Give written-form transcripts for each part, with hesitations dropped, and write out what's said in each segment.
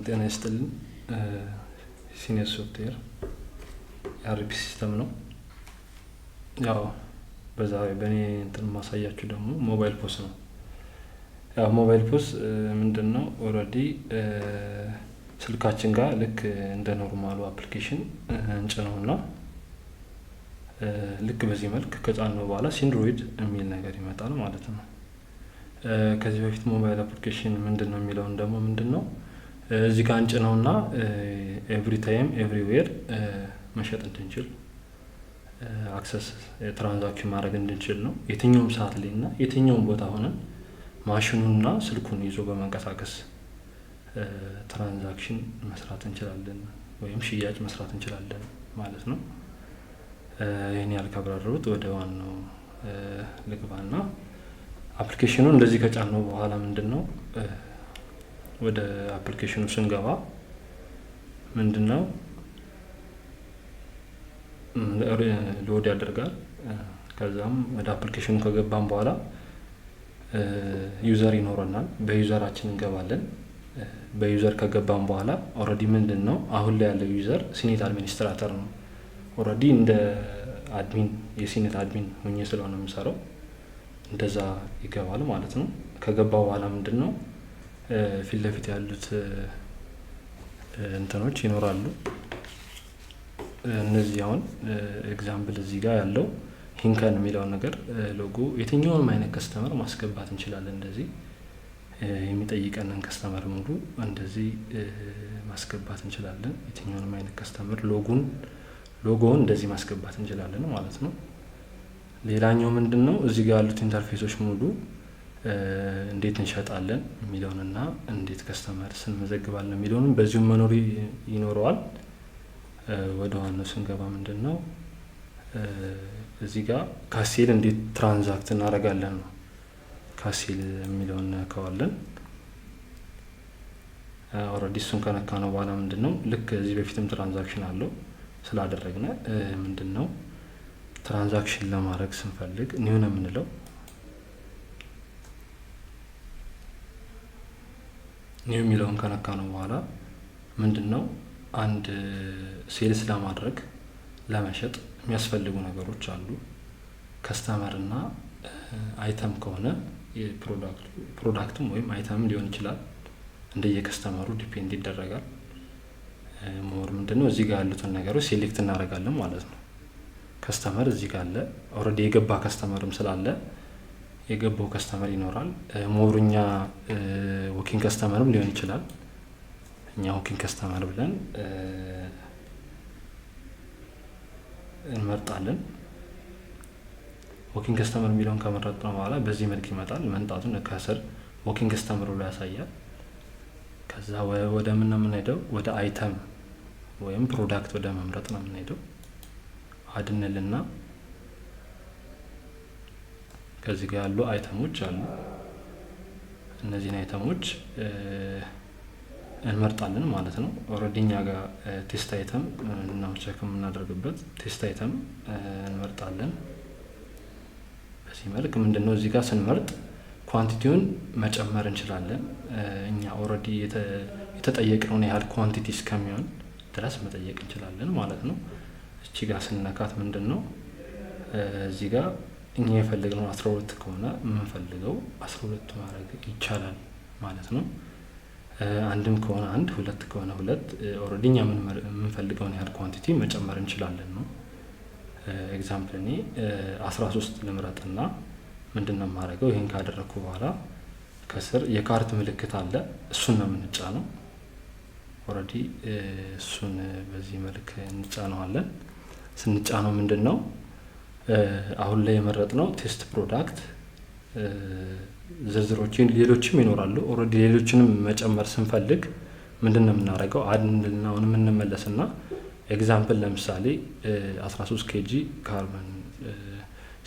ጤና ይስጥልን። ሲኔት ሶፍትዌር ERP system ነው። ያው በዛሬ በእኔ እንትን ማሳያችሁ ደግሞ mobile POS ነው። ያው mobile POS ምንድን ነው? Already ስልካችን ጋር ልክ እንደ normal ኡ application እንጭነውና ልክ በዚህ መልክ ከጫነው በኋላ ሲንድሮይድ የሚል ነገር ይመጣል ማለት ነው። ከዚህ በፊት mobile application ምንድን ነው የሚለውን ደግሞ ምንድን ነው፣ እዚህ ጋር እንጭነውና every time everywhere መሸጥ እንድንችል፣ access transaction ማድረግ እንድንችል ነው። የትኛውም ሰዓት ላይ እና የትኛውም ቦታ ሆነን ማሽኑና ስልኩን ይዞ በመንቀሳቀስ transaction መስራት እንችላለን ወይም ሽያጭ መስራት እንችላለን ማለት ነው። ይህን ያህል ካብራራሁት ወደ ዋናው ልግባና application ኑ እንደዚህ ከጫነው በኋላ ምንድን ነው፣ ወደ application ኑ ስንገባ ምንድን ነው፣ load ያደርጋል። ከዛም ወደ application ኑ ከገባን በኋላ user ይኖረናል። በ user ኣችን እንገባለን። በ user ከገባን በኋላ already ምንድን ነው፣ አሁን ላይ ያለው user ሲኔት administrator ነው። Already እንደ admin የሲኔት admin ሆኜ ስለሆነ የምሰራው እንደዛ ይገባል ማለት ነው። ከገባ በኋላ ምንድን ነው፣ ፊት ለፊት ያሉት እንትኖች ይኖራሉ። እነዚህ አሁን example እዚህ ጋር ያለው ሂንከን የሚለውን ነገር ሎጎ የትኛውንም አይነት customer ማስገባት እንችላለን። እንደዚህ የሚጠይቀንን customer ሙሉ እንደዚህ ማስገባት እንችላለን። የትኛውንም አይነት customer logo ውን እንደዚህ ማስገባት እንችላለን ማለት ነው። ሌላኛው ምንድን ነው፣ እዚህ ጋር ያሉት interface ኦች ሙሉ እንዴት እንሸጣለን የሚለውንና እንዴት customer ስንመዘግባለን የሚለውንም በዚሁም መኖር ይኖረዋል። ወደ ዋናው ስንገባ ምንድን ነው፣ እዚህ ጋር cash sale እንዴት transact እናደርጋለን ነው። Cash sale የሚለውን እንነካዋለን። Already እሱን ከነካነው በኋላ ምንድን ነው፣ ልክ እዚህ በፊትም transaction አለው ስላደረግነ ምንድን ነው፣ transaction ለማድረግ ስንፈልግ new ነው የምንለው። New የሚለውን ከነካነው በኋላ ምንድን ነው፣ አንድ sales ለማድረግ ለመሸጥ የሚያስፈልጉ ነገሮች አሉ። Customer እና item ከሆነ product ም ወይም item ም ሊሆን ይችላል። እንደየ customer ኡ depend ይደረጋል። More ምንድነው፣ እዚህ ጋር ያሉትን ነገሮች select እናደርጋለን ማለት ነው። Customer እዚህ ጋር አለ። Already የገባ customer ም ስላለ የገባው customer ይኖራል። More እኛ walk-in customer ም ሊሆን ይችላል። እኛ walk-in customer ብለን እንመርጣለን። Walk-in customer የሚለውን ከመረጥነው በኋላ በዚህ መልክ ይመጣል። መምጣቱን ከስር walk-in customer ብሎ ያሳያል። ከዛ ወደ ምን ነው የምንሄደው? ወደ item ወይም product ወደ መምረጥ ነው የምንሄደው። Add እንልና ከዚህ ጋር ያሉ item ኦች አሉ። እነዚህን item ኦች እንመርጣለን ማለት ነው። Already እኛ ጋር test item ነው check የምናደርግበት፣ test item እንመርጣለን። በዚህ መልክ ምንድነው፣ እዚህ ጋር ስንመርጥ quantity ውን መጨመር እንችላለን። እኛ already የተጠየቅነውን ያህል quantity እስከሚሆን ድረስ መጠየቅ እንችላለን ማለት ነው። እቺ ጋር ስንነካት ምንድን ነው፣ እዚህ ጋር እኛ የፈለግነው 12 ከሆነ የምንፈልገው 12 ማድረግ ይቻላል ማለት ነው። አንድም ከሆነ አንድ፣ ሁለት ከሆነ ሁለት፣ already እኛ የምንፈልገውን ያህል quantity መጨመር እንችላለን ነው። Example እኔ 13 ልምረጥና ምንድን ነው የማደርገው? ይህን ካደረግኩ በኋላ ከስር የ cart ምልክት አለ፣ እሱን ነው የምንጫነው። Already እሱን በዚህ መልክ እንጫነዋለን። ስንጫነው ምንድን ነው፣ አሁን ላይ የመረጥነው test product ዝርዝሮችን ሌሎችም ይኖራሉ። Already ሌሎችንም መጨመር ስንፈልግ ምንድን ነው የምናደርገው? Add እንልና የምንመለስና example ለምሳሌ 13 kg carbon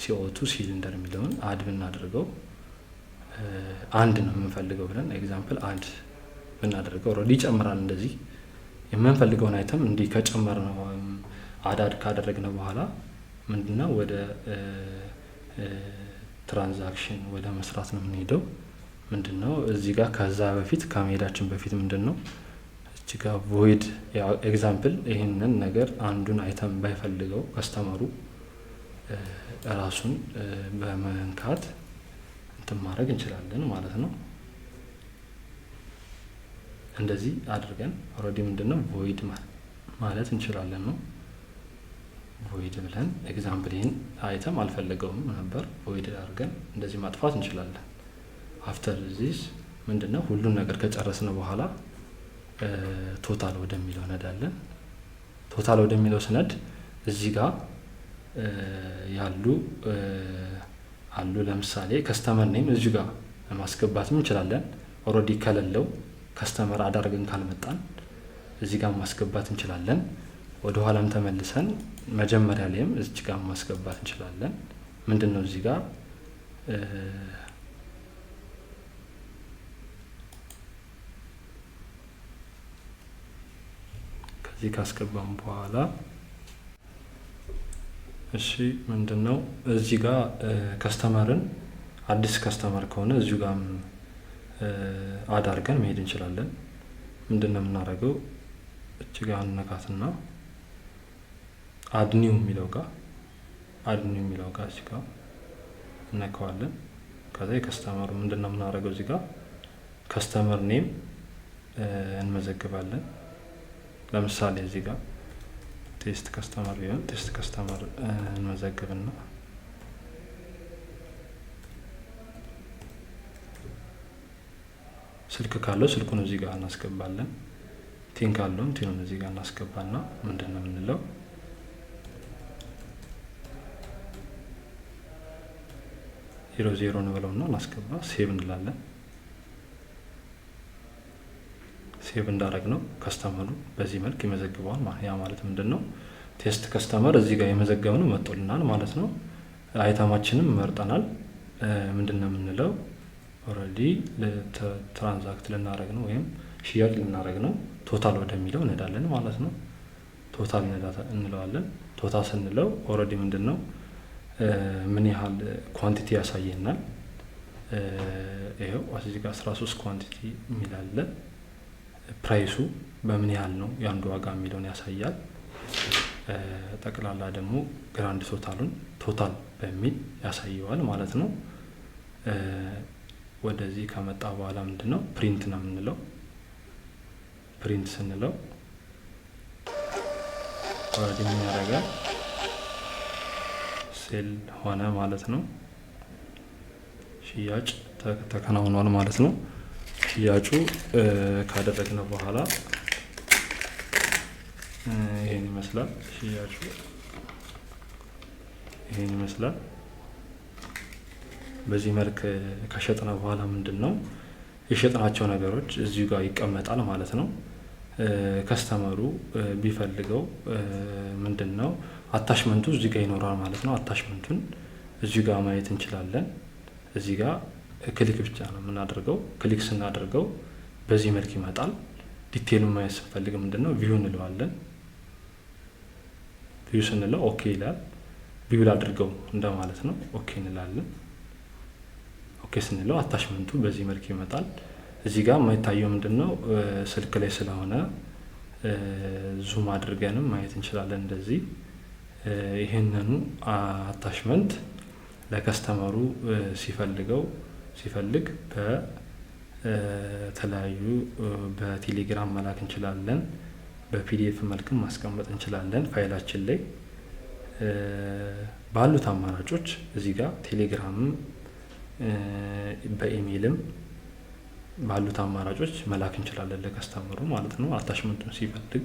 CO2 cylinder የሚለውን add ብናደርገው፣ አንድ ነው የምንፈልገው ብለን example add ብናደርገው already ይጨምራል። እንደዚህ የምንፈልገውን item እንዲህ ከጨመርነው add add ካደረግነው በኋላ ምንድነው፣ ወደ transaction ወደ መስራት ነው የምንሄደው። ምንድነው፣ እዚህ ጋር ከዛ በፊት ከመሄዳችን በፊት ምንድነው፣ እዚህ ጋር void example ይህንን ነገር አንዱን item ባይፈልገው customer ኡ ራሱን በመንካት እንትን ማድረግ እንችላለን ማለት ነው። እንደዚህ አድርገን already ምንድነው void ማለት እንችላለን ነው። Void ብለን example ይህን item አልፈለገውም ነበር፣ void አድርገን እንደዚህ ማጥፋት እንችላለን። After this ምንድነው ሁሉን ነገር ከጨረስን በኋላ total ወደሚለው እንሄዳለን። Total ወደሚለው ስንሄድ እዚህ ጋር ያሉ አሉ። ለምሳሌ customer name እዚሁ ጋር ማስገባትም እንችላለን። Already ከሌለው customer add አርገን ካልመጣን እዚህ ጋር ማስገባት እንችላለን። ወደ ኋላም ተመልሰን መጀመሪያ ላይም እዚህ ጋር ማስገባት እንችላለን። ምንድነው እዚህ ጋር ከዚህ ካስገባን በኋላ እሺ ምንድነው እዚህ ጋር customer ን አዲስ customer ከሆነ እዚሁ ጋር add አድርገን መሄድ እንችላለን። ምንድነው የምናደርገው? እዚህ ጋር እንነካትና add new የሚለው ጋር add new የሚለው ጋር እዚህ ጋር እነካዋለን። ከዛ የ customer ኡ ምንድነው የምናደርገው? እዚህ ጋር customer name እንመዘግባለን። ለምሳሌ እዚህ ጋር test customer ቢሆን test customer እንመዘግብና ስልክ ካለው ስልኩን እዚህ ጋር እናስገባለን። TIN ካለውም TIN ኡን እዚህ ጋር እናስገባና ምንድነው የምንለው? 00 እንበለውና እናስገባ፣ save እንላለን። Save እንዳደረግነው customer ኡ በዚህ መልክ ይመዘግበዋል ማለት። ያ ማለት ምንድነው? Test customer እዚህ ጋር የመዘገብነው መጥቶልናል ማለት ነው። Item ኣችንም መርጠናል። ምንድነው የምንለው? Already transact ልናደርግ ነው ወይም ሽያጭ ልናደርግ ነው። Total ወደሚለው እንሄዳለን ማለት ነው። Total እንለዋለን። Total ስንለው already ምንድነው ምን ያህል quantity ያሳየናል። ይኸው እዚህ ጋር 13 quantity የሚል አለ። Price ኡ በምን ያህል ነው የአንዱ ዋጋ የሚለውን ያሳያል። ጠቅላላ ደግሞ grand total ኡን total በሚል ያሳየዋል ማለት ነው። ወደዚህ ከመጣ በኋላ ምንድነው print ነው የምንለው። Print ስንለው already ምን ያደርጋል? Sale ሆነ ማለት ነው። ሽያጭ ተከናውኗል ማለት ነው። ሽያጩ ካደረግነው በኋላ ይሄን ይመስላል። ሽያጩ ይሄን ይመስላል። በዚህ መልክ ከሸጥነው በኋላ ምንድነው የሸጥናቸው ነገሮች እዚሁ ጋር ይቀመጣል ማለት ነው። Customer ኡ ቢፈልገው ምንድነው attachment ኡ እዚህ ጋር ይኖራል ማለት ነው። Attachment ኡን እዚሁ ጋር ማየት እንችላለን። እዚህ ጋር click ብቻ ነው የምናደርገው። Click ስናደርገው በዚህ መልክ ይመጣል። Detail ኡን ማየት ስንፈልግ ምንድነው view እንለዋለን። View ስንለው okay ይላል። View ላድርገው እንደማለት ነው። Okay እንላለን። Okay ስንለው attachment ኡ በዚህ መልክ ይመጣል። እዚህ ጋር የማይታየው ምንድነው ስልክ ላይ ስለሆነ zoom አድርገንም ማየት እንችላለን። እንደዚህ ይሄንኑ attachment ለ customer ኡ ሲፈልግ በተለያዩ በቴሌግራም መላክ እንችላለን። በ PDF መልክም ማስቀመጥ እንችላለን። ፋይላችን ላይ ባሉት አማራጮች እዚህ ጋር ቴሌግራምም በኢሜልም ባሉት አማራጮች መላክ እንችላለን ለ customer ኡ ማለት ነው። Attachment ኡን ሲፈልግ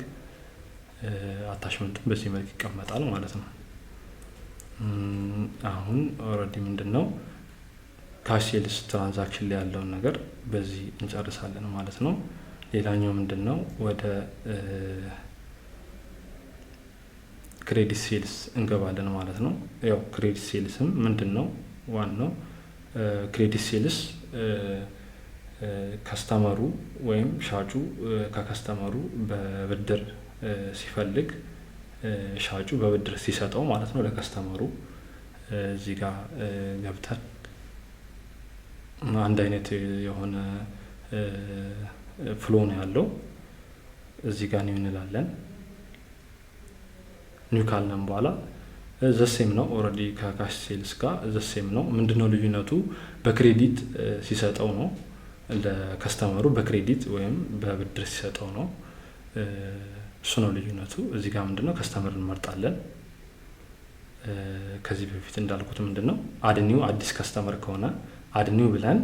attachment ኡን በዚህ መልክ ይቀመጣል ማለት ነው። አሁን already ምንድነው cash sales transaction ላይ ያለውን ነገር በዚህ እንጨርሳለን ማለት ነው። ሌላኛው ምንድነው ወደ credit sales እንገባለን ማለት ነው። ያው credit sales ም ምንድነው ዋናው credit sales customer ኡ ወይም ሻጩ ከ customer ኡ በብድር ሲፈልግ ሻጩ በብድር ሲሰጠው ማለት ነው ለ customer ኡ እዚህ ጋር ገብተን አንድ አይነት የሆነ flow ነው ያለው። እዚህ ጋር new እንላለን። New ካልን በኋላ the same ነው፣ already ከ cash sales ጋር the same ነው። ምንድነው ልዩነቱ? በ credit ሲሰጠው ነው ለ customer ኡ፣ በ credit ወይም በብድር ሲሰጠው ነው። እሱ ነው ልዩነቱ። እዚህ ጋር ምንድነው customer እንመርጣለን። ከዚህ በፊት እንዳልኩት ምንድነው add new፣ አዲስ customer ከሆነ add new ብለን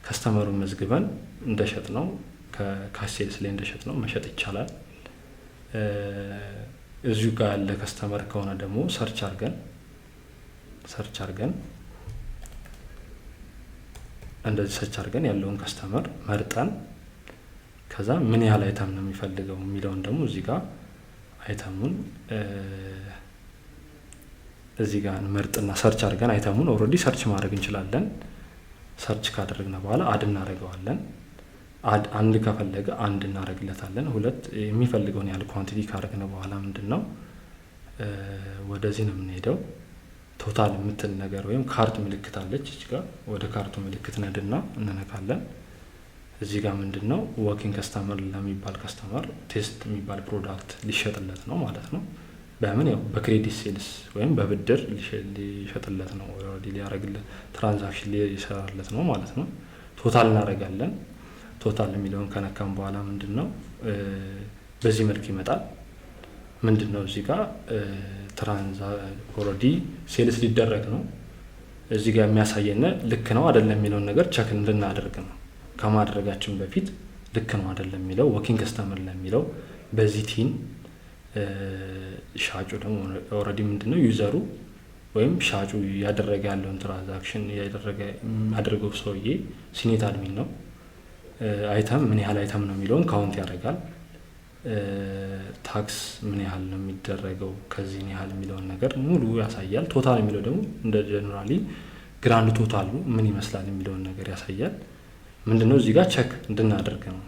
customer ኡን መዝግበን እንደሸጥነው፣ ከ cash sales ላይ እንደሸጥነው መሸጥ ይቻላል። እዚሁ ጋር ያለ customer ከሆነ ደግሞ search አድርገን እንደዚህ search አድርገን ያለውን customer መርጠን ከዛ ምን ያህል item ነው የሚፈልገው የሚለውን ደግሞ እዚህ ጋር item ኡን እዚህ ጋር እንመርጥና search አድርገን item ኡን already search ማድረግ እንችላለን። Search ካደረግነ በኋላ add እናደርገዋለን። Add አንድ ከፈለገ አንድ እናደርግለታለን። ሁለት፣ የሚፈልገውን ያህል quantity ካደረግነ በኋላ ምንድን ነው ወደዚህ ነው የምንሄደው። Total የምትል ነገር ወይም cart ምልክት አለች እዚህ ጋር፣ ወደ cart ኡ ምልክት ነድና እንነካለን። እዚህ ጋር ምንድን ነው walk-in customer ለሚባል customer test የሚባል product ሊሸጥለት ነው ማለት ነው። በምን? ያው በ credit sales ወይም በብድር ሊሸጥለት ነው፣ already ሊያደርግለት transaction ሊሰራለት ነው ማለት ነው። Total እናደርጋለን። Total የሚለውን ከነካም በኋላ ምንድን ነው በዚህ መልክ ይመጣል። ምንድን ነው እዚህ ጋር already sales ሊደረግ ነው። እዚህ ጋር የሚያሳየን ልክ ነው አይደለም የሚለውን ነገር check እንድናደርግ ነው። ከማድረጋችን በፊት ልክ ነው አይደለም የሚለው፣ walk-in customer ለሚለው በዚህ TIN፣ ሻጩ ደግሞ already ምንድነው user ኡ ወይም ሻጩ እያደረገ ያለውን transaction እያደረገ የሚያደርገው ሰውዬ ሲኔት admin ነው። Item ምን ያህል item ነው የሚለውን count ያደርጋል። Tax ምን ያህል ነው የሚደረገው ከዚህን ያህል የሚለውን ነገር ሙሉ ያሳያል። Total የሚለው ደግሞ እንደ generally grand total ኡ ምን ይመስላል የሚለውን ነገር ያሳያል። ምንድነው እዚህ ጋር check እንድናደርግ ነው።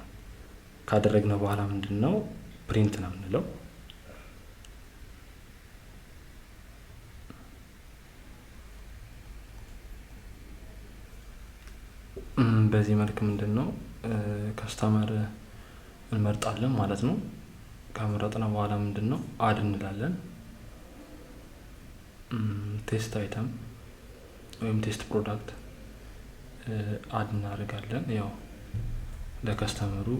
ካደረግነው በኋላ ምንድነው print ነው የምንለው። በዚህ መልክ ምንድን ነው customer እንመርጣለን ማለት ነው። ከመረጥነው በኋላ ምንድን ነው add እንላለን። Test item ወይም test product add እናደርጋለን። ያው ለ customer ኡ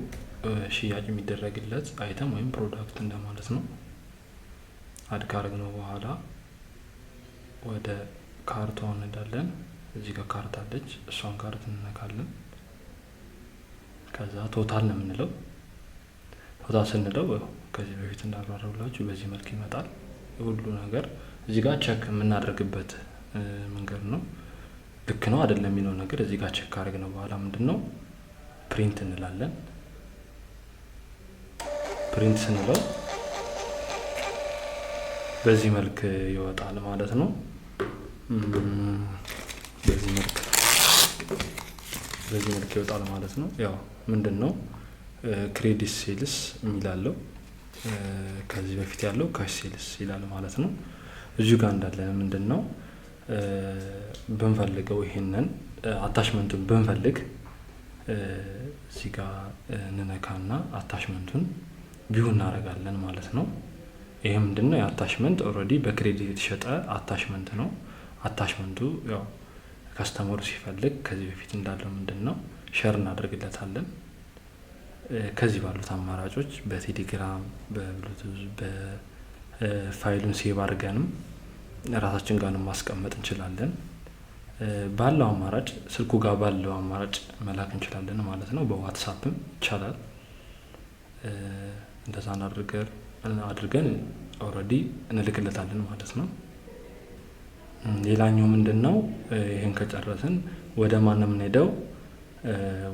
ሽያጭ የሚደረግለት item ወይም product እንደማለት ነው። Add ካደረግነው በኋላ ወደ cart ኧ እንሄዳለን። እዚህ ጋር cart አለች፣ እሷን cart እንነካለን። ከዛ total ነው የምንለው። Total ስንለው ከዚህ በፊት እንዳብራራሁላችሁ በዚህ መልክ ይመጣል። ሁሉ ነገር እዚህ ጋር check የምናደርግበት መንገድ ነው። ልክ ነው አይደለም የሚለው ነገር እዚህ ጋር check ካደረግነው በኋላ ምንድን ነው print እንላለን። Print ስንለው በዚህ መልክ ይወጣል ማለት ነው። በዚህ መልክ ይወጣል ማለት ነው። ያው ምንድን ነው credit sales የሚላለው፣ ከዚህ በፊት ያለው cash sales ይላል ማለት ነው። እዚሁ ጋር እንዳለ ምንድን ነው ብንፈልገው ይሄንን attachment ኡን ብንፈልግ እዚህ ጋር እንነካና attachment ኡን view እናደርጋለን ማለት ነው። ይሄ ምንድን ነው? የ attachment already በ credit የተሸጠ attachment ነው። Attachment ኡ ያው customer ኡ ሲፈልግ ከዚህ በፊት እንዳለው ምንድን ነው share እናደርግለታለን። ከዚህ ባሉት አማራጮች በቴሌግራም፣ በብሉቱዝ፣ በ file ኡን save አድርገንም ራሳችን ጋር ማስቀመጥ እንችላለን። ባለው አማራጭ ስልኩ ጋር ባለው አማራጭ መላክ እንችላለን ማለት ነው። በዋትሳፕም ይቻላል። እንደዛ አድርገን already እንልክለታለን ማለት ነው። ሌላኛው ምንድን ነው? ይህን ከጨረስን ወደ ማን ነው የምንሄደው?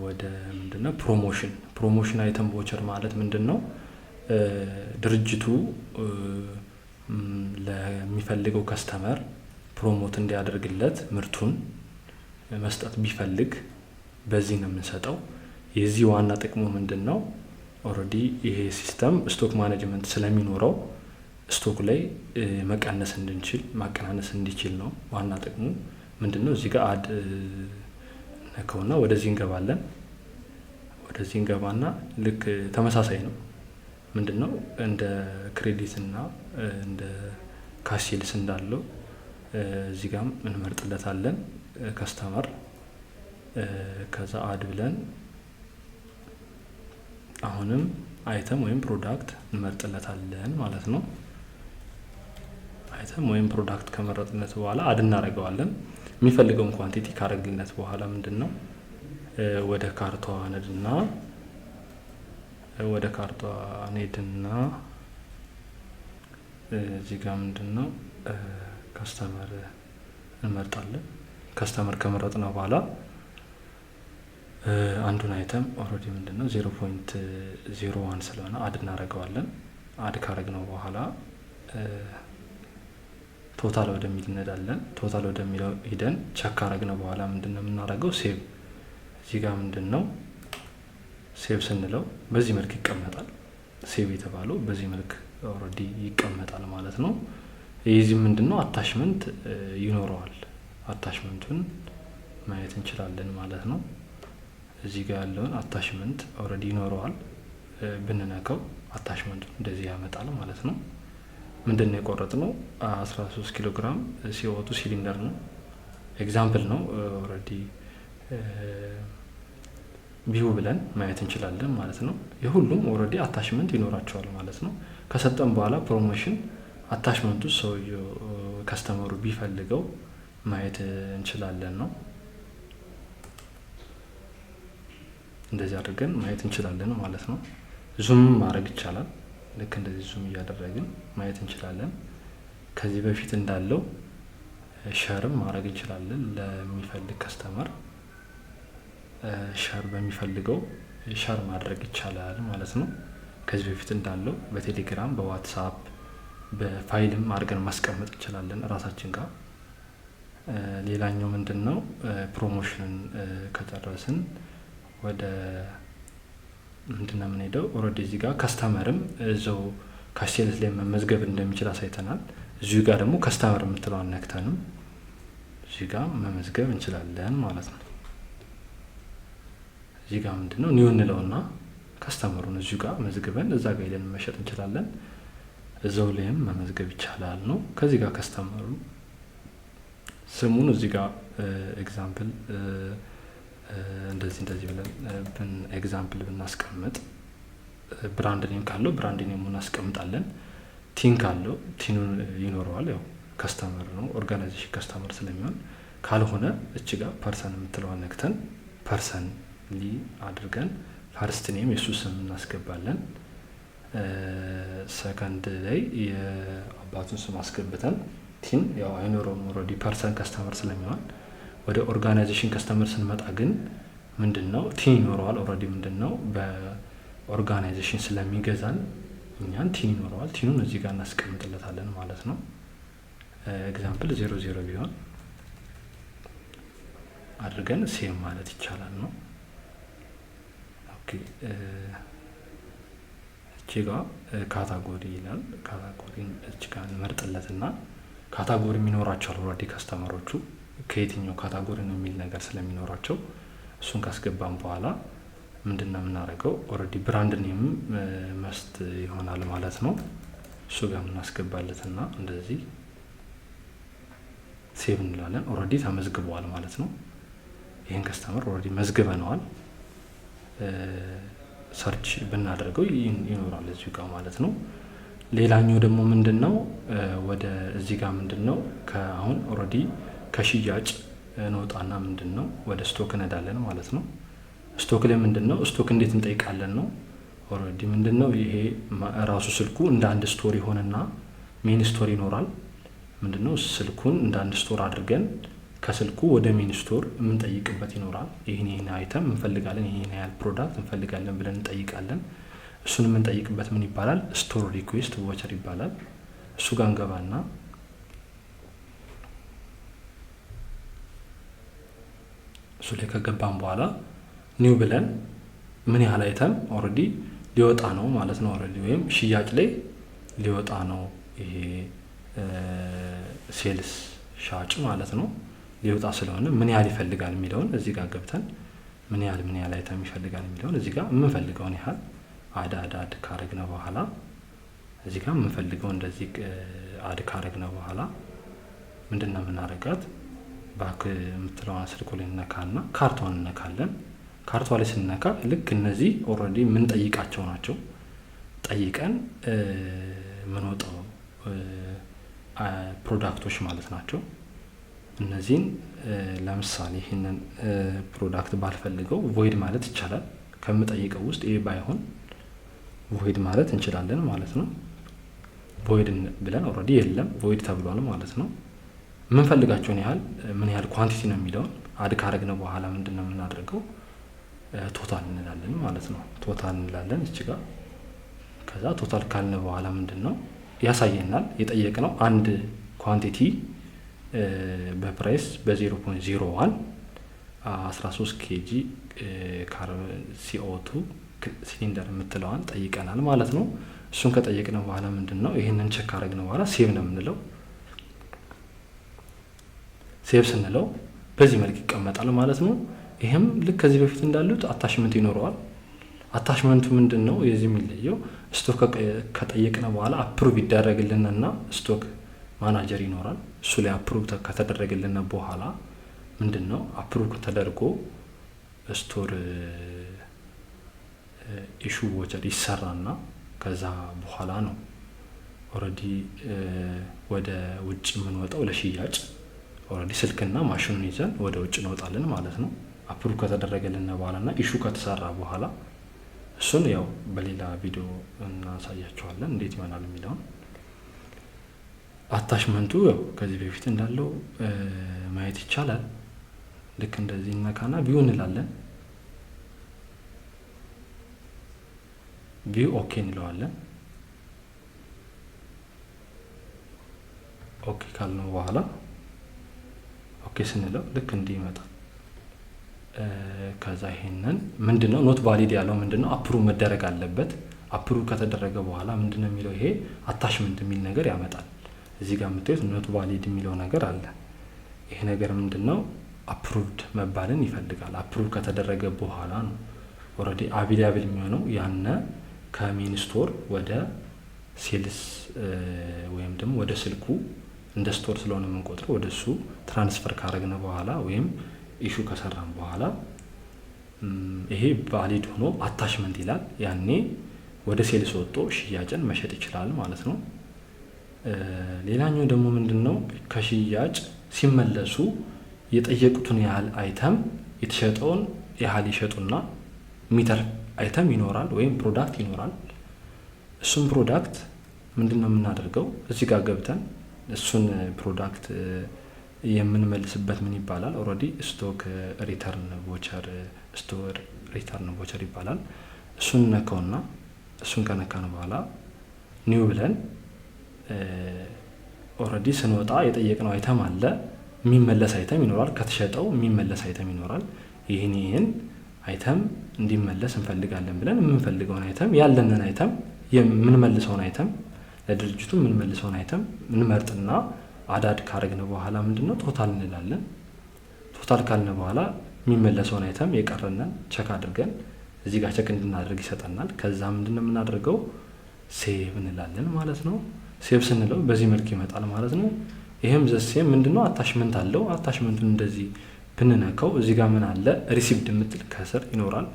ወደ ምንድን ነው promotion። Promotion item voucher ማለት ምንድን ነው? ድርጅቱ ለሚፈልገው customer promote እንዲያደርግለት ምርቱን መስጠት ቢፈልግ በዚህ ነው የምንሰጠው። የዚህ ዋና ጥቅሙ ምንድን ነው? Already ይሄ system stock management ስለሚኖረው stock ላይ መቀነስ እንድንችል፣ ማቀናነስ እንዲችል ነው። ዋና ጥቅሙ ምንድን ነው? እዚህ ጋር add ነከውና ወደዚህ እንገባለን። ወደዚህ እንገባና ልክ ተመሳሳይ ነው። ምንድነው እንደ credit እና እንደ cash sales እንዳለው እዚህ ጋርም እንመርጥለታለን customer። ከዛ add ብለን አሁንም item ወይም product እንመርጥለታለን ማለት ነው። Item ወይም product ከመረጥነት በኋላ add እናደርገዋለን። የሚፈልገውን quantity ካደረግልነት በኋላ ምንድን ነው ወደ cart ኧ እንሄድና ወደ cart ኧ እንሄድና እዚህ ጋር ምንድን ነው customer እንመርጣለን። Customer ከመረጥነው በኋላ አንዱን item already ምንድን ነው 0.01 ስለሆነ add እናደርገዋለን። Add ካደረግነው በኋላ total ወደሚል እንሄዳለን። Total ወደሚለው ሂደን check ካደረግነው በኋላ ምንድን ነው የምናደርገው? Save። እዚህ ጋር ምንድን ነው save ስንለው በዚህ መልክ ይቀመጣል። Save የተባለው በዚህ መልክ already ይቀመጣል ማለት ነው። የዚህ ምንድን ነው attachment ይኖረዋል። Attachment ኡን ማየት እንችላለን ማለት ነው። እዚህ ጋር ያለውን attachment already ይኖረዋል። ብንነካው attachment ኡን እንደዚህ ያመጣል ማለት ነው። ምንድን ነው የቆረጥነው? 13 ኪሎ ግራም CO2 ሲሊንደር ነው። Example ነው። Already view ብለን ማየት እንችላለን ማለት ነው። የሁሉም already attachment ይኖራቸዋል ማለት ነው። ከሰጠን በኋላ promotion attachment ኡ ሰውየው customer ኡ ቢፈልገው ማየት እንችላለን ነው። እንደዚህ አድርገን ማየት እንችላለን ማለት ነው። Zoom ማድረግ ይቻላል። ልክ እንደዚህ zoom እያደረግን ማየት እንችላለን። ከዚህ በፊት እንዳለው share ም ማድረግ እንችላለን። ለሚፈልግ customer share በሚፈልገው share ማድረግ ይቻላል ማለት ነው። ከዚህ በፊት እንዳለው በቴሌግራም፣ በዋትሳፕ፣ በፋይልም አድርገን ማስቀመጥ እንችላለን እራሳችን ጋር። ሌላኛው ምንድን ነው promotion ን ከጨረስን ወደ ምንድን ነው የምንሄደው? Already እዚህ ጋር customer ም እዛው cash sales ላይ መመዝገብ እንደሚችል አሳይተናል። እዚሁ ጋር ደግሞ customer የምትለዋን ነክተንም እዚህ ጋር መመዝገብ እንችላለን ማለት ነው። እዚህ ጋር ምንድን ነው new እንለውና customer ኡን እዚሁ ጋር መዝግበን እዛ ጋር ሄደን መሸጥ እንችላለን። እዛው ላይም መመዝገብ ይቻላል ነው። ከዚህ ጋር customer ኡ ስሙን እዚህ ጋር example እንደዚህ እንደዚህ ብለን example ብናስቀምጥ brand name ካለው brand name ኡን እናስቀምጣለን። TIN ካለው TIN ኡን ይኖረዋል። ያው customer ነው፣ organization customer ስለሚሆን። ካልሆነ እች ጋር person የምትለዋን ነክተን person ሊ አድርገን first name የሱ ስም እናስገባለን። ሰከንድ ላይ የአባቱን ስም አስገብተን TIN ያው አይኖረውም already person customer ስለሚሆን። ወደ organization customer ስንመጣ ግን ምንድን ነው TIN ይኖረዋል። Already ምንድን ነው በ organization ስለሚገዛን እኛን TIN ይኖረዋል። TIN ኡን እዚህ ጋር እናስቀምጥለታለን ማለት ነው። Example 00 ቢሆን አድርገን save ማለት ይቻላል ነው። Okay፣ እቺ ጋ category ይላል። Category እቺ ጋ እንመርጥለትና category የሚኖራቸዋል already customer ኦቹ ከየትኛው category ነው የሚል ነገር ስለሚኖራቸው እሱን ካስገባን በኋላ ምንድን ነው የምናደርገው? Already brand name must ይሆናል ማለት ነው። እሱ ጋር የምናስገባለትና እንደዚህ save እንላለን። Already ተመዝግበዋል ማለት ነው። ይህን customer already መዝግበነዋል። Search ብናደርገው ይኖራል እዚሁ ጋር ማለት ነው። ሌላኛው ደግሞ ምንድን ነው ወደ እዚህ ጋር ምንድን ነው ከአሁን already ከሽያጭ እንወጣና ምንድን ነው ወደ stock እንሄዳለን ማለት ነው። Stock ላይ ምንድን ነው stock እንዴት እንጠይቃለን ነው። Already ምንድን ነው ይሄ ራሱ ስልኩ እንደ አንድ store ይሆንና main store ይኖራል። ምንድን ነው ስልኩን እንደ አንድ store አድርገን ከስልኩ ወደ main store የምንጠይቅበት ይኖራል። ይህን ይህን item እንፈልጋለን፣ ይህን ያህል product እንፈልጋለን ብለን እንጠይቃለን። እሱን የምንጠይቅበት ምን ይባላል? Store request voucher ይባላል። እሱ ጋር እንገባና እሱ ላይ ከገባን በኋላ new ብለን ምን ያህል item already ሊወጣ ነው ማለት ነው። Already ወይም ሽያጭ ላይ ሊወጣ ነው፣ ይሄ sales ሻጭ ማለት ነው። ሊወጣ ስለሆነ ምን ያህል ይፈልጋል የሚለውን እዚህ ጋር ገብተን ምን ያህል item ይፈልጋል የሚለውን እዚህ ጋር የምንፈልገውን ያህል add add add ካረግነ በኋላ እዚህ ጋር የምንፈልገው እንደዚህ add ካረግነ በኋላ ምንድነው የምናረጋት? Back የምትለዋን ስልኩ ላይ እንነካና cart ኧን እንነካለን። Cart ኧ ላይ ስንነካ ልክ እነዚህ already የምንጠይቃቸው ናቸው። ጠይቀን የምንወጣው product ኦች ማለት ናቸው። እነዚህን ለምሳሌ ይህንን product ባልፈልገው void ማለት ይቻላል። ከምጠይቀው ውስጥ ይሄ ባይሆን void ማለት እንችላለን ማለት ነው። Void ብለን already የለም፣ void ተብሏል ማለት ነው። የምንፈልጋቸውን ያህል፣ ምን ያህል quantity ነው የሚለውን add ካረግነው በኋላ ምንድን ነው የምናደርገው? Total እንላለን ማለት ነው። Total እንላለን እቺ ጋር። ከዛ total ካልን በኋላ ምንድን ነው ያሳየናል። የጠየቅነው አንድ quantity በ price በ0.01 13 kg CO2 ሲሊንደር የምትለዋን ጠይቀናል ማለት ነው። እሱን ከጠየቅነው በኋላ ምንድን ነው ይህንን check ካረግነው በኋላ save ነው የምንለው። Save ስንለው በዚህ መልክ ይቀመጣል ማለት ነው። ይህም ልክ ከዚህ በፊት እንዳሉት attachment ይኖረዋል። Attachment ኡ ምንድን ነው የዚህ የሚለየው? Stock ከጠየቅነ በኋላ approve ይደረግልንና stock manager ይኖራል። እሱ ላይ approve ከተደረገልን በኋላ ምንድን ነው approve ተደርጎ store issue voucher ይሰራና ከዛ በኋላ ነው already ወደ ውጭ የምንወጣው ለሽያጭ። Already ስልክና ማሽኑን ይዘን ወደ ውጭ እንወጣለን ማለት ነው። Approve ከተደረገልን በኋላ እና issue ከተሰራ በኋላ እሱን ያው በሌላ ቪዲዮ እናሳያቸዋለን እንዴት ይሆናል የሚለውን። Attachment ኡ ያው ከዚህ በፊት እንዳለው ማየት ይቻላል። ልክ እንደዚህ እነካና view እንላለን። View okay እንለዋለን። Okay ካልነው በኋላ okay ስንለው ልክ እንዲህ ይመጣል። ከዛ ይሄንን ምንድነው not valid ያለው ምንድነው? Approve መደረግ አለበት። Approve ከተደረገ በኋላ ምንድነው የሚለው? ይሄ attachment የሚል ነገር ያመጣል። እዚህ ጋር የምታዩት not valid የሚለው ነገር አለ። ይሄ ነገር ምንድነው? Approved መባልን ይፈልጋል። Approve ከተደረገ በኋላ ነው already available የሚሆነው። ያነ ከ main store ወደ sales ወይም ደግሞ ወደ ስልኩ እንደ store ስለሆነ የምንቆጥረው ወደ እሱ transfer ካረግነ በኋላ ወይም issue ከሰራን በኋላ ይሄ valid ሆኖ attachment ይላል። ያኔ ወደ sales ወጥቶ ሽያጭን መሸጥ ይችላል ማለት ነው። ሌላኛው ደግሞ ምንድነው? ከሽያጭ ሲመለሱ የጠየቁትን ያህል item የተሸጠውን ያህል ይሸጡና የሚተርፍ item ይኖራል ወይም product ይኖራል። እሱን product ምንድነው የምናደርገው? እዚህ ጋር ገብተን እሱን product የምንመልስበት ምን ይባላል? Already stock return voucher፣ store return voucher ይባላል። እሱን ነካውና እሱን ከነካን በኋላ new ብለን already ስንወጣ የጠየቅነው item አለ፣ የሚመለስ item ይኖራል። ከተሸጠው የሚመለስ item ይኖራል። ይህን item እንዲመለስ እንፈልጋለን ብለን የምንፈልገውን item፣ ያለንን item፣ የምንመልሰውን item፣ ለድርጅቱ የምንመልሰውን item እንመርጥና add add ካረግን በኋላ ምንድነው total እንላለን። Total ካልን በኋላ የሚመለሰውን item የቀረንን check አድርገን እዚህ ጋር check እንድናደርግ ይሰጠናል። ከዛ ምንድነው የምናደርገው? Save እንላለን ማለት ነው። Save ስንለው በዚህ መልክ ይመጣል ማለት ነው። ይሄም the same ምንድነው attachment አለው። Attachment ኡን እንደዚህ ብንነካው እዚህ ጋር ምን አለ? Received የምትል ከስር ይኖራል።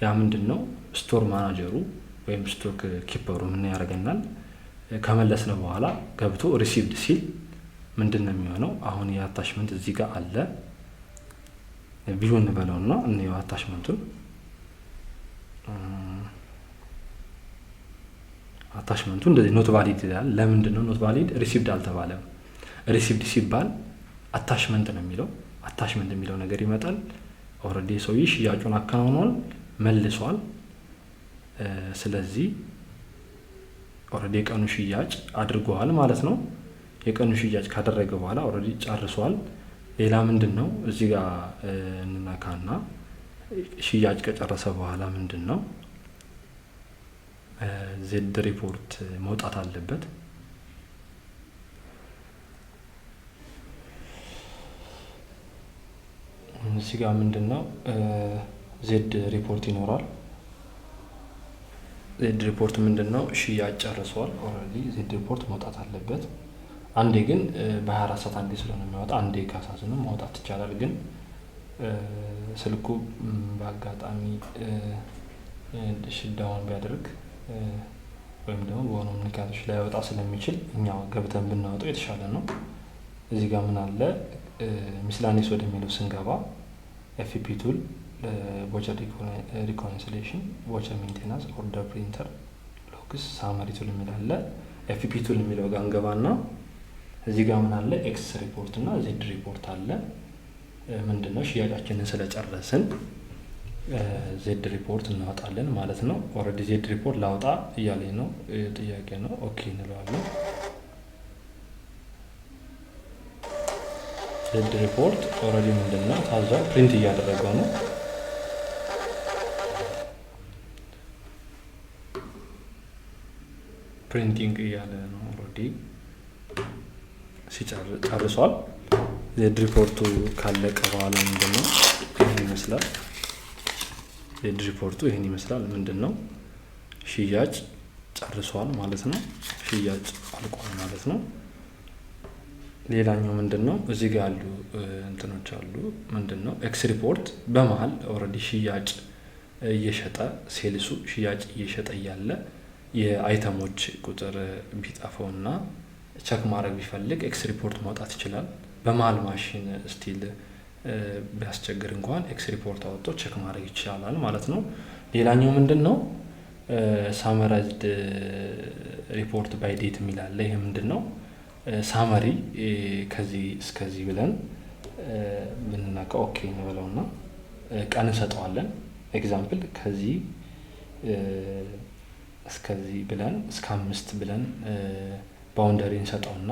ያ ምንድነው? Store manager ኡ ወይም stock keeper ኡ ምን ያደርገናል? ከመለስነው በኋላ ገብቶ received ሲል ምንድነው የሚሆነው? አሁን የ attachment እዚህ ጋር አለ። View እንበለውና እንየው attachment ኡን። Attachment ኡ እንደዚህ not valid ይላል። ለምንድነው not valid? Received አልተባለም። Received ሲባል attachment ነው የሚለው። Attachment የሚለው ነገር ይመጣል። Already ሰውዬ ሽያጩን አከናውኗል፣ መልሷል። ስለዚህ already የቀኑ ሽያጭ አድርጓል ማለት ነው። የቀኑ ሽያጭ ካደረገ በኋላ already ጨርሷል። ሌላ ምንድነው እዚህ ጋር እንነካና ሽያጭ ከጨረሰ በኋላ ምንድነው Z report መውጣት አለበት። እዚህ ጋር ምንድነው Z report ይኖራል። Z report ምንድን ነው? ሽያጭ ጨርሷል። Already Z report መውጣት አለበት። አንዴ ግን በ24 ሰዓት አንዴ ስለሆነ የሚያወጣ አንዴ ካሳዝኑ ማውጣት ይቻላል። ግን ስልኩ በአጋጣሚ shut down ቢያደርግ ወይም ደግሞ በሆኑ ምክንያቶች ላይወጣ ስለሚችል እኛ ገብተን ብናወጣው የተሻለ ነው። እዚህ ጋር ምን አለ? Miscellaneous ወደሚለው ስንገባ FP tool፣ voucher reconciliation፣ voucher maintenance፣ order printer፣ logs፣ summary tool የሚል አለ። FP tool የሚለው ጋር እንገባና እዚህ ጋር ምን አለ? X report እና Z report አለ። ምንድነው? ሽያጫችንን ስለጨረስን Z report እናወጣለን ማለት ነው። Already Z report ላውጣ እያለኝ ነው፣ ጥያቄ ነው። Okay እንለዋለን። Z report already ምንድነው ታዟል፣ print እያደረገው ነው። Printing እያለ ነው። Already ጨርሷል። Z report ኡ ካለቀ በኋላ ምንድነው ይህን ይመስላል። Z report ኡ ይህን ይመስላል። ምንድነው ሽያጭ ጨርሷል ማለት ነው። ሽያጭ አልቋል ማለት ነው። ሌላኛው ምንድነው እዚህ ጋር ያሉ እንትኖች አሉ። ምንድነው X report በመሀል already ሽያጭ እየሸጠ sales ኡ ሽያጭ እየሸጠ እያለ የ item ኦች ቁጥር ቢጠፋውና check ማድረግ ቢፈልግ X report ማውጣት ይችላል። በመሀል ማሽን still ቢያስቸግር እንኳን X report አወጥቶ check ማድረግ ይቻላል ማለት ነው። ሌላኛው ምንድን ነው summarized report by date የሚል አለ። ይሄ ምንድን ነው? Summary ከዚህ እስከዚህ ብለን ብንነካው okay እንበለውና ቀን እንሰጠዋለን። Example ከዚህ እስከዚህ ብለን እስከ 5 ብለን boundary እንሰጠውና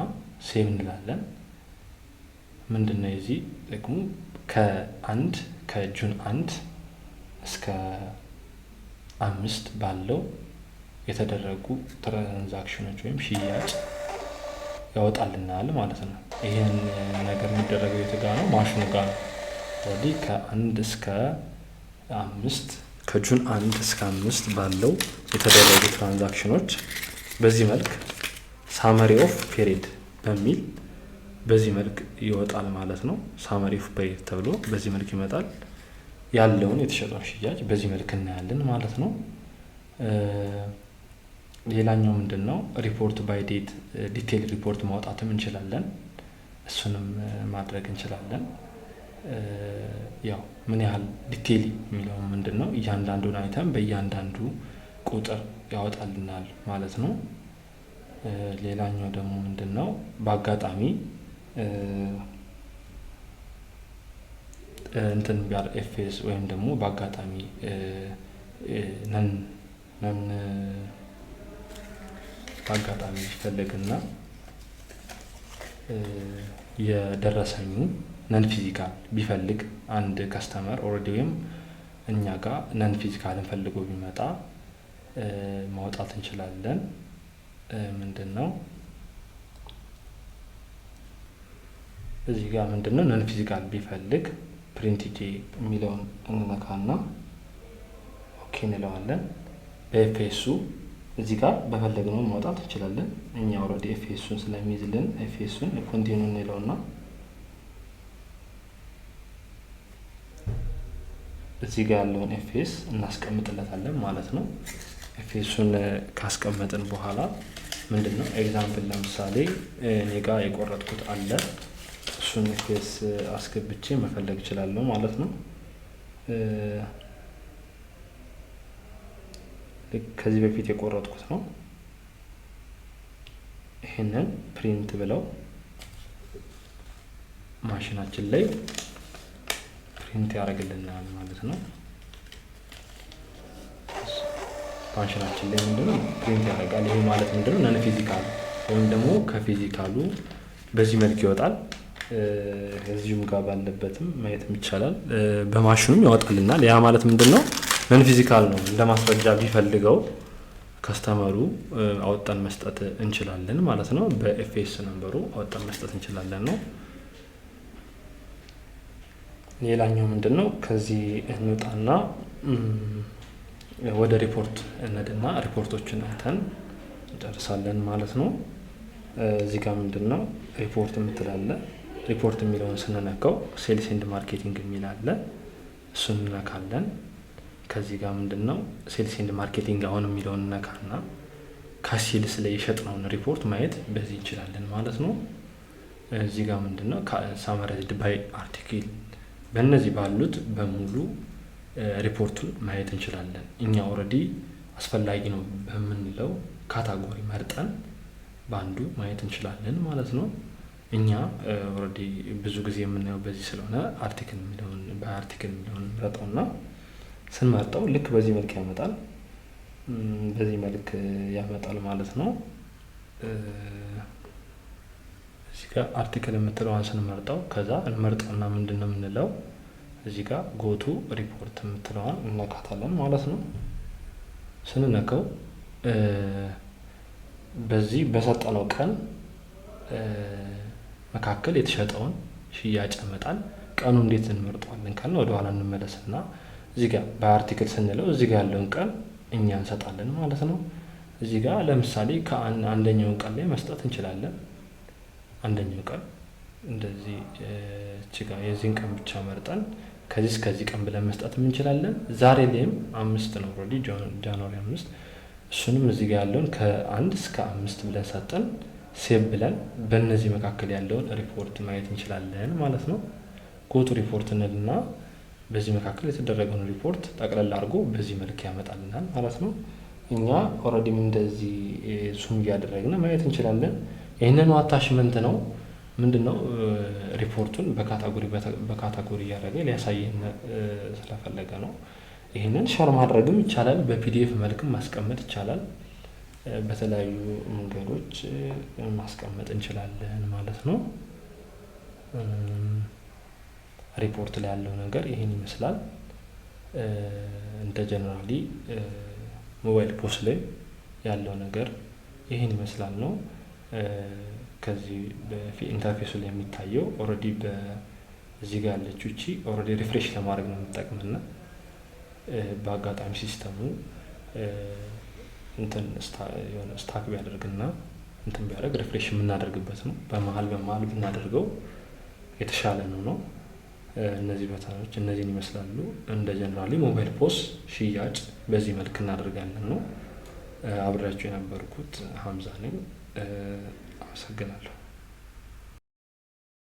save እንላለን። ምንድነው የዚህ ጥቅሙ? ከ June 1 እስከ 5 ባለው የተደረጉ transaction ኦች ወይም ሽያጭ ያወጣልናል ማለት ነው። ይሄን ነገር የሚደረገው የት ጋር ነው? ማሽኑ ጋር ነው። Already ከ1 እስከ 5 ከ June 1 እስከ 5 ባለው የተደረጉ transaction ኦች በዚህ መልክ summary of period በሚል በዚህ መልክ ይወጣል ማለት ነው። Summary of period ተብሎ በዚህ መልክ ይመጣል። ያለውን የተሸጠውን ሽያጭ በዚህ መልክ እናያለን ማለት ነው። ሌላኛው ምንድነው? Report by date detail report ማውጣትም እንችላለን። እሱንም ማድረግ እንችላለን። ያው ምን ያህል detail የሚለው ምንድነው? እያንዳንዱን item በእያንዳንዱ ቁጥር ያወጣልናል ማለት ነው። ሌላኛው ደግሞ ምንድነው? በአጋጣሚ እንትን ቢያር FS ወይም ደግሞ በአጋጣሚ non non በአጋጣሚ ቢፈለግና የደረሰኙ non physical ቢፈልግ አንድ customer already ወይም እኛ ጋር non physical ን ፈልጎ ቢመጣ ማውጣት እንችላለን። ምንድነው እዚህ ጋር ምንድነው non physical ቢፈልግ print EJ የሚለውን እንነካና okay እንለዋለን። በ FS ኡ እዚህ ጋር በፈለግነው ማውጣት እንችላለን። እኛ already FS ኡን ስለሚይዝልን FS ኡን continue እንለውና እዚህ ጋር ያለውን FS እናስቀምጥለታለን ማለት ነው። FS ኡን ካስቀመጥን በኋላ ምንድነው example ለምሳሌ እኔ ጋር የቆረጥኩት አለ እሱን FS አስገብቼ መፈለግ እችላለሁ ማለት ነው። ልክ ከዚህ በፊት የቆረጥኩት ነው። ይሄንን print ብለው ማሽናችን ላይ print ያደርግልናል ማለት ነው። ማሽናችን ላይ ምንድነው print ያደርጋል። ይሄ ማለት ምንድነው non physical ወይም ደግሞ ከ physical ኡ በዚህ መልክ ይወጣል። እዚሁም ጋር ባለበትም ማየትም ይቻላል። በማሽኑም ያወጣልናል። ያ ማለት ምንድነው non physical ነው። እንደ ማስረጃ ቢፈልገው customer ኡ አወጣን መስጠት እንችላለን ማለት ነው። በ FS number ኡ አወጣን መስጠት እንችላለን ነው። ሌላኛው ምንድነው ከዚህ እንውጣና ወደ ሪፖርት እንሄድና ሪፖርቶችን አይተን እንጨርሳለን ማለት ነው። እዚህ ጋር ምንድን ነው ሪፖርት የምትል አለ። ሪፖርት የሚለውን ስንነካው sales and marketing የሚል አለ። እሱን እንነካለን። ከዚህ ጋር ምንድን ነው sales and marketing አሁን የሚለውን እነካና cash sales ላይ የሸጥነውን ሪፖርት ማየት በዚህ እንችላለን ማለት ነው። እዚህ ጋር ምንድን ነው summarized by article፣ በእነዚህ ባሉት በሙሉ ሪፖርቱን ማየት እንችላለን። እኛ already አስፈላጊ ነው በምንለው category መርጠን በአንዱ ማየት እንችላለን ማለት ነው። እኛ already ብዙ ጊዜ የምናየው በዚህ ስለሆነ article የሚለውን በ article የሚለውን እንምረጠውና ስንመርጠው ልክ በዚህ መልክ ያመጣል። በዚህ መልክ ያመጣል ማለት ነው። እዚህ ጋር article የምትለዋን ስንመርጠው ከዛ እንመርጠውና ምንድን ነው የምንለው፣ እዚህ ጋር go to report የምትለዋን እነካታለን ማለት ነው። ስንነካው በዚህ በሰጠነው ቀን መካከል የተሸጠውን ሽያጭ ያመጣል። ቀኑ እንዴት እንመርጠዋለን ካልን ወደኋላ እንመለስና እዚህ ጋር በ article ስንለው እዚህ ጋር ያለውን ቀን እኛ እንሰጣለን ማለት ነው። እዚህ ጋር ለምሳሌ ከአንደኛውን ቀን ላይ መስጠት እንችላለን። አንደኛው ቀን እንደዚህ እቺ ጋር የዚህን ቀን ብቻ መርጠን ከዚህ እስከዚህ ቀን ብለን መስጠት እንችላለን። ዛሬ ላይም 5 ነው already፣ January 5። እሱንም እዚህ ጋር ያለውን ከ1 እስከ 5 ብለን ሰጠን save ብለን በእነዚህ መካከል ያለውን ሪፖርት ማየት እንችላለን ማለት ነው። Go to report እንልና በዚህ መካከል የተደረገውን ሪፖርት ጠቅለል አድርጎ በዚህ መልክ ያመጣልናል ማለት ነው። እኛ already ም እንደዚህ zoom እያደረግን ማየት እንችላለን። ይህንኑ attachment ነው፣ ምንድን ነው ሪፖርቱን በ category በ category እያደረገ ሊያሳየን ስለፈለገ ነው። ይህንን share ማድረግም ይቻላል። በ PDF መልክም ማስቀመጥ ይቻላል። በተለያዩ መንገዶች ማስቀመጥ እንችላለን ማለት ነው። ሪፖርት ላይ ያለው ነገር ይህን ይመስላል። እንደ generally mobile POS ላይ ያለው ነገር ይህን ይመስላል ነው። ከዚህ interface ኡ ላይ የሚታየው already በዚህ ጋር ያለችው እቺ already refresh ለማድረግ ነው የምጠቅምና በአጋጣሚ system ኡ እንትን የሆነ stuck ቢያደርግና እንትን ቢያደርግ refresh የምናደርግበት ነው። በመሀል በመሀል ብናደርገው የተሻለ ነው። እነዚህ button ኦች እነዚህን ይመስላሉ። እንደ generally mobile POS ሽያጭ በዚህ መልክ እናደርጋለን ነው። አብሬያችሁ የነበርኩት ሀምዛ ነኝ። አመሰግናለሁ።